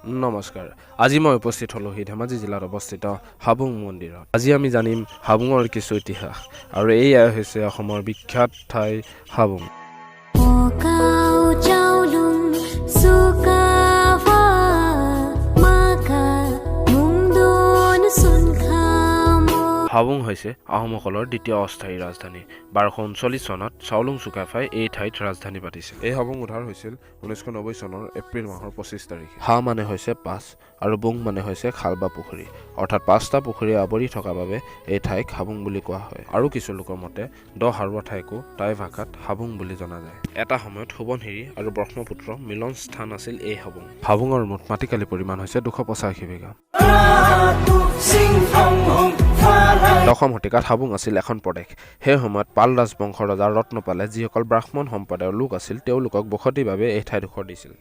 নমস্কাৰ, আজি মই উপস্থিত হ'লোহি ধেমাজি জিলাত অৱস্থিত হাবুং মন্দিৰত। আজি আমি জানিম হাবুঙৰ কিছু ইতিহাস আৰু এয়াই হৈছে অসমৰ বিখ্যাত ঠাই হাবুং। অকাও চাওলুং চুকাফা মাকা মুংদোন সুনখামো। হাবুং হৈছে আহোমসকলৰ দ্বিতীয় অস্থায়ী ৰাজধানী। 1239 চনত চাওলুং চুকাফাই এই ঠাইত ৰাজধানী পাতিছিল। এই হাবুং উদ্ধাৰ হৈছিল 1990 চনৰ এপ্ৰিল মাহৰ 25 তাৰিখে। হা মানে হৈছে পাঁচ আৰু বুং মানে হৈছে খাল বা পুখুৰী, অৰ্থাৎ পাঁচটা পুখুৰীয়ে আৱৰি থকা বাবে এই ঠাইক হাবুং বুলি কোৱা হয়। আৰু কিছু লোকৰ মতে দ সাৰুৱা ঠাইকো টাই ভাষাত হাবুং বুলি জনা যায়। এটা সময়ত সোৱণশিৰি আৰু ব্ৰহ্মপুত্ৰ মিলন স্থান আছিল এই হাবুং। হাবুঙৰ মুঠ মাটিকালি পৰিমাণ হৈছে 285 বিঘা। 10ম শতিকাত হাবুং আছিল এখন প্ৰদেশ। সেই সময়ত পাল ৰাজবংশৰ ৰজা ৰত্নপালে যিসকল ব্ৰাহ্মণ সম্প্ৰদায়ৰ লোক আছিল, তেওঁলোকক বসতিৰ বাবে এই ঠাইডোখৰ দিছিল।